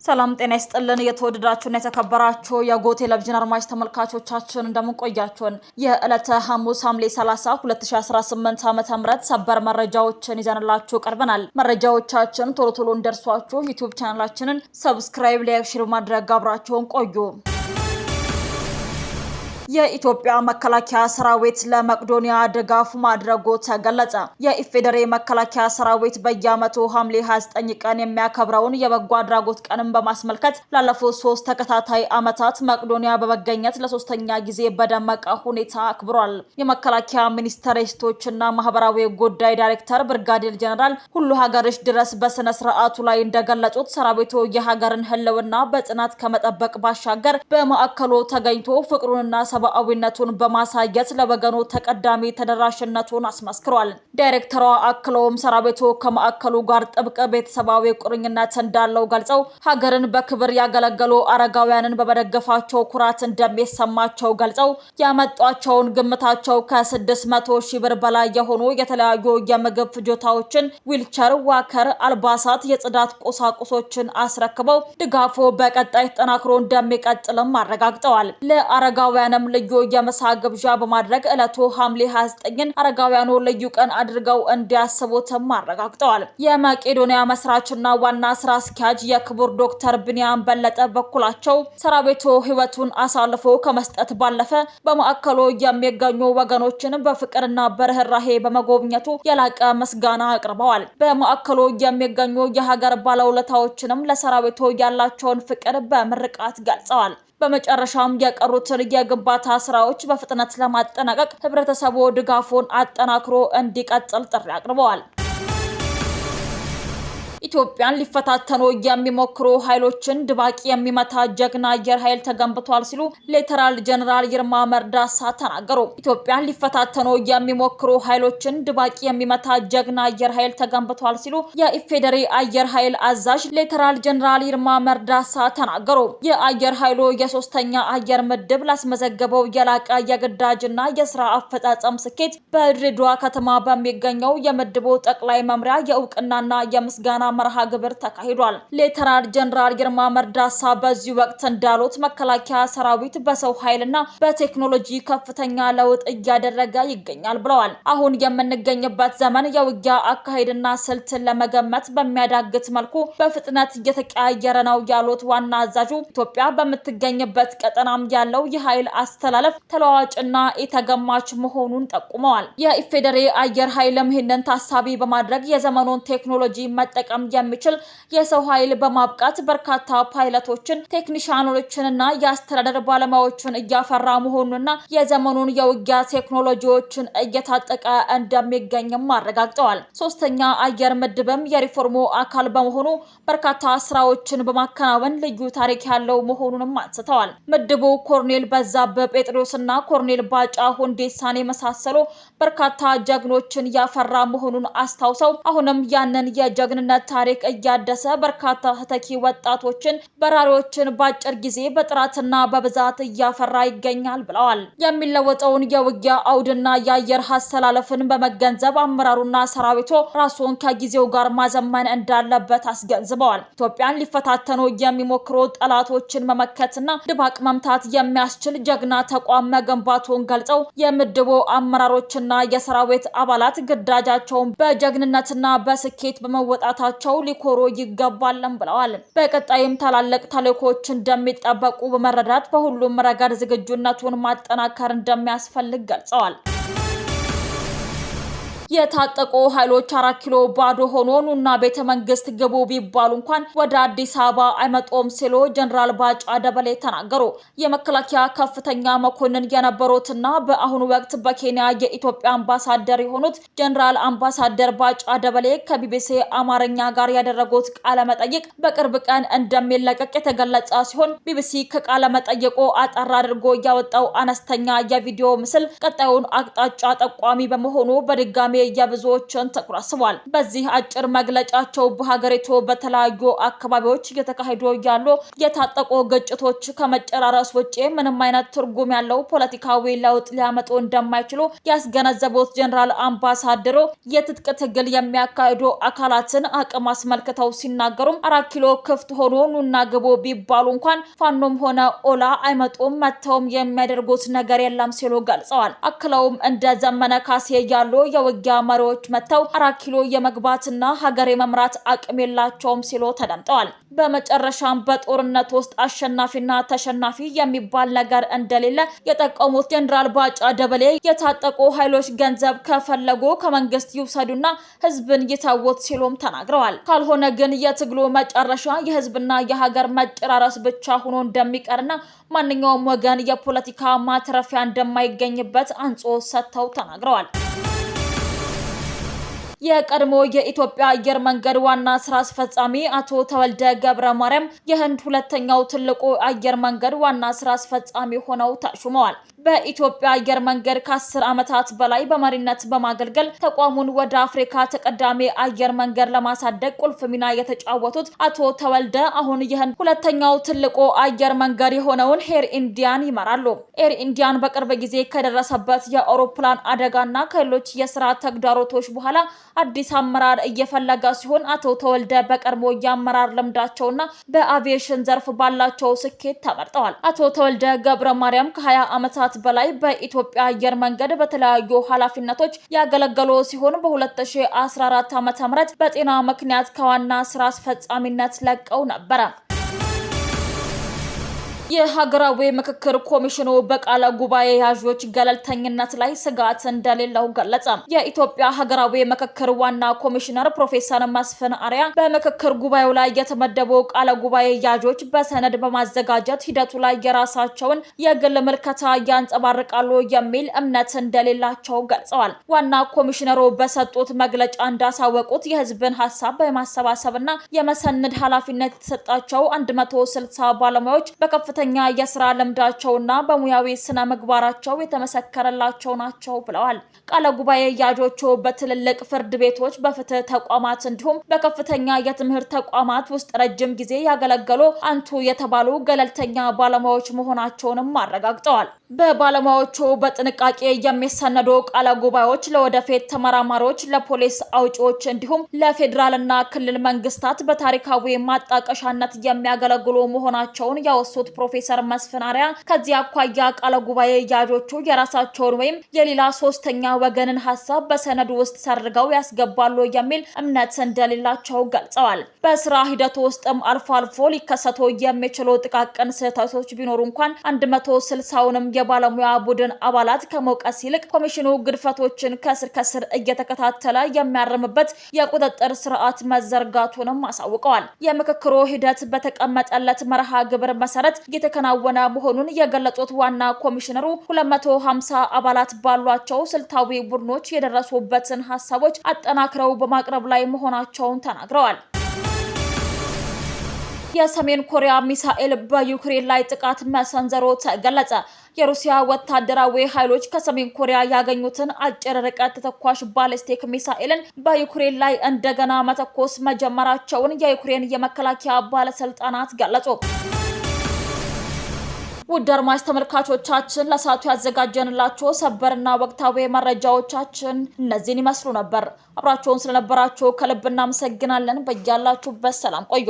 ሰላም ጤና ይስጥልን። የተወደዳችሁና የተከበራችሁ የጎ ቴሌቪዥን አድማጭ ተመልካቾቻችን፣ እንደምን ቆያችሁን? የዕለተ ሐሙስ ሐምሌ 30 2018 ዓ.ም ሰበር መረጃዎችን ይዘንላችሁ ቀርበናል። መረጃዎቻችን ቶሎ ቶሎ እንዲደርሷችሁ YouTube ቻናላችንን subscribe፣ like፣ share በማድረግ አብራችሁን ቆዩ። የኢትዮጵያ መከላከያ ሰራዊት ለመቄዶንያ ድጋፍ ማድረጉ ተገለጸ። የኢፌዴሪ መከላከያ ሰራዊት በየዓመቱ ሐምሌ 29 ቀን የሚያከብረውን የበጎ አድራጎት ቀንን በማስመልከት ላለፉት 3 ተከታታይ ዓመታት መቄዶንያ በመገኘት ለሶስተኛ ጊዜ በደመቀ ሁኔታ አክብሯል። የመከላከያ ሚኒስቴር የሴቶችና ማህበራዊ ጉዳይ ዳይሬክተር ብርጋዴር ጀነራል ሁሉ ሀገርሽ ድረስ በስነ ስርዓቱ ላይ እንደገለጹት፣ ሰራዊቱ የሀገርን ሕልውና በጽናት ከመጠበቅ ባሻገር በማዕከሉ ተገኝቶ ፍቅሩንና ሰብአዊነቱን በማሳየት ለወገኑ ተቀዳሚ ተደራሽነቱን አስመስክሯል። ዳይሬክተሯ አክለውም ሰራዊቱ ከማዕከሉ ጋር ጥብቅ ቤተሰባዊ ቁርኝነት እንዳለው ገልጸው፣ ሀገርን በክብር ያገለገሉ አረጋውያንን በመደገፋቸው ኩራት እንደሚሰማቸው ገልጸው፣ ያመጧቸውን ግምታቸው ከ600,000 ብር በላይ የሆኑ የተለያዩ የምግብ ፍጆታዎችን፣ wheelchair፣ walker፣ አልባሳት፣ የጽዳት ቁሳቁሶችን አስረክበው ድጋፉ በቀጣይ ተጠናክሮ እንደሚቀጥልም አረጋግጠዋል። ለአረጋውያንም ልዩ የምሳ ግብዣ በማድረግ ዕለቱ ሐምሌ 29ን አረጋውያኑ ልዩ ቀን አድርገው እንዲያስቡትም አረጋግጠዋል። የመቄዶንያ መስራችና ዋና ስራ አስኪያጅ የክቡር ዶክተር ብንያም በለጠ በኩላቸው፣ ሰራዊቱ ሕይወቱን አሳልፎ ከመስጠት ባለፈ በማዕከሉ የሚገኙ ወገኖችን በፍቅርና በርህራሄ በመጎብኘቱ የላቀ ምስጋና አቅርበዋል። በማዕከሉ የሚገኙ የሀገር ባለውለታዎችንም ለሰራዊቱ ያላቸውን ፍቅር በምርቃት ገልጸዋል። በመጨረሻም የቀሩትን የግንባታ ስራዎች በፍጥነት ለማጠናቀቅ ህብረተሰቡ ድጋፉን አጠናክሮ እንዲቀጥል ጥሪ አቅርበዋል። ኢትዮጵያን ሊፈታተኑ የሚሞክሩ ኃይሎችን ድባቅ የሚመታ ጀግና አየር ኃይል ተገንብቷል ሲሉ ሌተናል ጀነራል ይልማ መርዳሳ ተናገሩ። ኢትዮጵያን ሊፈታተኑ የሚሞክሩ ኃይሎችን ድባቅ የሚመታ ጀግና አየር ኃይል ተገንብቷል ሲሉ የኢፌዴሪ አየር ኃይል አዛዥ ሌተናል ጀነራል ይልማ መርዳሳ ተናገሩ። የአየር ኃይሉ የሶስተኛ አየር ምድብ ላስመዘገበው የላቀ የግዳጅና የስራ አፈጻጸም ስኬት በድሬዳዋ ከተማ በሚገኘው የምድቡ ጠቅላይ መምሪያ የእውቅናና የምስጋና መርሃ ግብር ተካሂዷል። ሌተናል ጀነራል ይልማ መርዳሳ በዚህ ወቅት እንዳሉት፣ መከላከያ ሰራዊት በሰው ኃይልና በቴክኖሎጂ ከፍተኛ ለውጥ እያደረገ ይገኛል ብለዋል። አሁን የምንገኝበት ዘመን የውጊያ አካሄድና ስልትን ለመገመት በሚያዳግት መልኩ በፍጥነት እየተቀያየረ ነው ያሉት ዋና አዛዡ፣ ኢትዮጵያ በምትገኝበት ቀጠናም ያለው የኃይል አሰላለፍ ተለዋዋጭና ኢተገማች መሆኑን ጠቁመዋል። የኢፌዴሪ አየር ኃይልም ይህንን ታሳቢ በማድረግ የዘመኑን ቴክኖሎጂ መጠቀም የሚችል የሰው ኃይል በማብቃት በርካታ ፓይለቶችን፣ ቴክኒሻኖችንና የአስተዳደር ባለሙያዎችን እያፈራ መሆኑንና የዘመኑን የውጊያ ቴክኖሎጂዎችን እየታጠቀ እንደሚገኝም አረጋግጠዋል። ሶስተኛ አየር ምድብም የሪፎርሙ አካል በመሆኑ በርካታ ስራዎችን በማከናወን ልዩ ታሪክ ያለው መሆኑንም አንስተዋል። ምድቡ ኮሎኔል በዛብህ ጴጥሮስና ኮሎኔል ባጫ ሁንዴሳን የመሳሰሉ በርካታ ጀግኖችን ያፈራ መሆኑን አስታውሰው፣ አሁንም ያንን የጀግንነት ታሪክ እያደሰ በርካታ ተተኪ ወጣቶችን በራሪዎችን በአጭር ጊዜ በጥራትና በብዛት እያፈራ ይገኛል ብለዋል። የሚለወጠውን የውጊያ አውድና የአየር አሰላለፍን በመገንዘብ አመራሩና ሰራዊቱ ራሱን ከጊዜው ጋር ማዘመን እንዳለበት አስገንዝበዋል። ኢትዮጵያን ሊፈታተኑ የሚሞክሩ ጠላቶችን መመከትና ድባቅ መምታት የሚያስችል ጀግና ተቋም መገንባቱን ገልጸው፣ የምድቡ አመራሮችና የሰራዊት አባላት ግዳጃቸውን በጀግንነትና በስኬት በመወጣታቸው ሊኮሩ ይገባልም ብለዋል። በቀጣይም ታላላቅ ተልዕኮዎች እንደሚጠበቁ በመረዳት በሁሉም ረገድ ዝግጁነቱን ማጠናከር እንደሚያስፈልግ ገልጸዋል። የታጠቁ ኃይሎች አራት ኪሎ ባዶ ሆኖ ኑና ቤተ መንግስት ግቡ ቢባሉ እንኳን ወደ አዲስ አበባ አይመጡም ሲሉ ጀነራል ባጫ ደበሌ ተናገሩ። የመከላከያ ከፍተኛ መኮንን የነበሩትና በአሁኑ ወቅት በኬንያ የኢትዮጵያ አምባሳደር የሆኑት ጀነራል አምባሳደር ባጫ ደበሌ ከቢቢሲ አማርኛ ጋር ያደረጉት ቃለ መጠይቅ በቅርብ ቀን እንደሚለቀቅ የተገለጸ ሲሆን፣ ቢቢሲ ከቃለ መጠይቁ አጠር አድርጎ ያወጣው አነስተኛ የቪዲዮ ምስል ቀጣዩን አቅጣጫ ጠቋሚ በመሆኑ በድጋሜ የብዙዎችን ትኩረት ስቧል። በዚህ አጭር መግለጫቸው በሀገሪቱ በተለያዩ አካባቢዎች እየተካሄዱ ያሉ የታጠቁ ግጭቶች ከመጨራረስ ውጭ ምንም አይነት ትርጉም ያለው ፖለቲካዊ ለውጥ ሊያመጡ እንደማይችሉ ያስገነዘቡት ጀነራል አምባሳደሩ የትጥቅ ትግል የሚያካሂዱ አካላትን አቅም አስመልክተው ሲናገሩም 4 ኪሎ ክፍት ሆኖ ኑና ግቡ ቢባሉ እንኳን ፋኖም ሆነ ኦላ አይመጡም፣ መጥተውም የሚያደርጉት ነገር የለም ሲሉ ገልጸዋል። አክለውም እንደ ዘመነ ካሴ ያሉ የውጊያ መሪዎች መጥተው 4 ኪሎ የመግባትና ሀገር የመምራት አቅም የላቸውም ሲሉ ተደምጠዋል። በመጨረሻም በጦርነት ውስጥ አሸናፊና ተሸናፊ የሚባል ነገር እንደሌለ የጠቆሙት ጀነራል ባጫ ደበሌ የታጠቁ ኃይሎች ገንዘብ ከፈለጉ ከመንግስት ይውሰዱና ህዝብን ይተዉት ሲሉም ተናግረዋል። ካልሆነ ግን የትግሉ መጨረሻ የህዝብና የሀገር መጨራረስ ብቻ ሆኖ እንደሚቀርና ማንኛውም ወገን የፖለቲካ ማትረፊያ እንደማይገኝበት አጽንኦት ሰጥተው ተናግረዋል። የቀድሞ የኢትዮጵያ አየር መንገድ ዋና ስራ አስፈጻሚ አቶ ተወልደ ገብረ ማርያም የህንድ ሁለተኛው ትልቁ አየር መንገድ ዋና ስራ አስፈጻሚ ሆነው ተሹመዋል። በኢትዮጵያ አየር መንገድ ከ10 ዓመታት በላይ በመሪነት በማገልገል ተቋሙን ወደ አፍሪካ ተቀዳሚ አየር መንገድ ለማሳደግ ቁልፍ ሚና የተጫወቱት አቶ ተወልደ አሁን የህንድ ሁለተኛው ትልቁ አየር መንገድ የሆነውን ኤር ኢንዲያን ይመራሉ። ኤር ኢንዲያን በቅርብ ጊዜ ከደረሰበት የአውሮፕላን አደጋና ከሌሎች የስራ ተግዳሮቶች በኋላ አዲስ አመራር እየፈለገ ሲሆን፣ አቶ ተወልደ በቀድሞ የአመራር ልምዳቸውና በአቪዬሽን ዘርፍ ባላቸው ስኬት ተመርጠዋል። አቶ ተወልደ ገብረ ማርያም ከ20 ዓመታት በላይ በኢትዮጵያ አየር መንገድ በተለያዩ ኃላፊነቶች ያገለገሉ ሲሆን፣ በ2014 ዓ.ም በጤና ምክንያት ከዋና ስራ አስፈጻሚነት ለቀው ነበረ። የሀገራዊ ምክክር ኮሚሽኑ በቃለ ጉባኤ ያዦች ገለልተኝነት ላይ ስጋት እንደሌለው ገለጸ። የኢትዮጵያ ሀገራዊ ምክክር ዋና ኮሚሽነር ፕሮፌሰር መስፍን አርአያ በምክክር ጉባኤው ላይ የተመደቡ ቃለ ጉባኤ ያዦች በሰነድ በማዘጋጀት ሂደቱ ላይ የራሳቸውን የግል ምልከታ ያንጸባርቃሉ የሚል እምነት እንደሌላቸው ገልጸዋል። ዋና ኮሚሽነሩ በሰጡት መግለጫ እንዳሳወቁት፣ የህዝብን ሀሳብ በማሰባሰብና የመሰነድ ኃላፊነት የተሰጣቸው 160 ባለሙያዎች በከፍተኛ የስራ ልምዳቸውና በሙያዊ ስነ ምግባራቸው የተመሰከረላቸው ናቸው ብለዋል። ቃለ ጉባኤ ያዦቹ በትልልቅ ፍርድ ቤቶች፣ በፍትህ ተቋማት እንዲሁም በከፍተኛ የትምህርት ተቋማት ውስጥ ረጅም ጊዜ ያገለገሉ አንቱ የተባሉ ገለልተኛ ባለሙያዎች መሆናቸውንም አረጋግጠዋል። በባለሙያዎቹ በጥንቃቄ የሚሰነዱ ቃለ ጉባኤዎች ለወደፊት ተመራማሪዎች፣ ለፖሊሲ አውጪዎች እንዲሁም ለፌዴራልና ክልል መንግስታት በታሪካዊ ማጣቀሻነት የሚያገለግሉ መሆናቸውን ያወሱት ፕሮፌሰር መስፍን አርአያ፣ ከዚህ አኳያ ቃለ ጉባኤ ያዦቹ የራሳቸውን ወይም የሌላ ሶስተኛ ወገንን ሀሳብ በሰነዱ ውስጥ ሰርገው ያስገባሉ የሚል እምነት እንደሌላቸው ገልጸዋል። በስራ ሂደቱ ውስጥም አልፎ አልፎ ሊከሰቱ የሚችሉ ጥቃቅን ስህተቶች ቢኖሩ እንኳን 160ውንም የባለሙያ ቡድን አባላት ከመውቀስ ይልቅ ኮሚሽኑ ግድፈቶችን ከስር ከስር እየተከታተለ የሚያርምበት የቁጥጥር ስርዓት መዘርጋቱንም አሳውቀዋል። የምክክሩ ሂደት በተቀመጠለት መርሃ ግብር መሰረት እየተከናወነ መሆኑን የገለጹት ዋና ኮሚሽነሩ፣ 250 አባላት ባሏቸው ስልታዊ ቡድኖች የደረሱበትን ሀሳቦች አጠናክረው በማቅረብ ላይ መሆናቸውን ተናግረዋል። የሰሜን ኮሪያ ሚሳኤል በዩክሬን ላይ ጥቃት መሰንዘሩ ተገለጸ። የሩሲያ ወታደራዊ ኃይሎች ከሰሜን ኮሪያ ያገኙትን አጭር ርቀት ተተኳሽ ባሊስቲክ ሚሳኤልን በዩክሬን ላይ እንደገና መተኮስ መጀመራቸውን የዩክሬን የመከላከያ ባለስልጣናት ገለጹ። ውድ አድማጭ ተመልካቾቻችን፣ ለሰዓቱ ያዘጋጀንላችሁ ሰበርና ወቅታዊ መረጃዎቻችን እነዚህን ይመስሉ ነበር። አብራችሁን ስለነበራችሁ ከልብ እናመሰግናለን። በያላችሁበት ሰላም ቆዩ።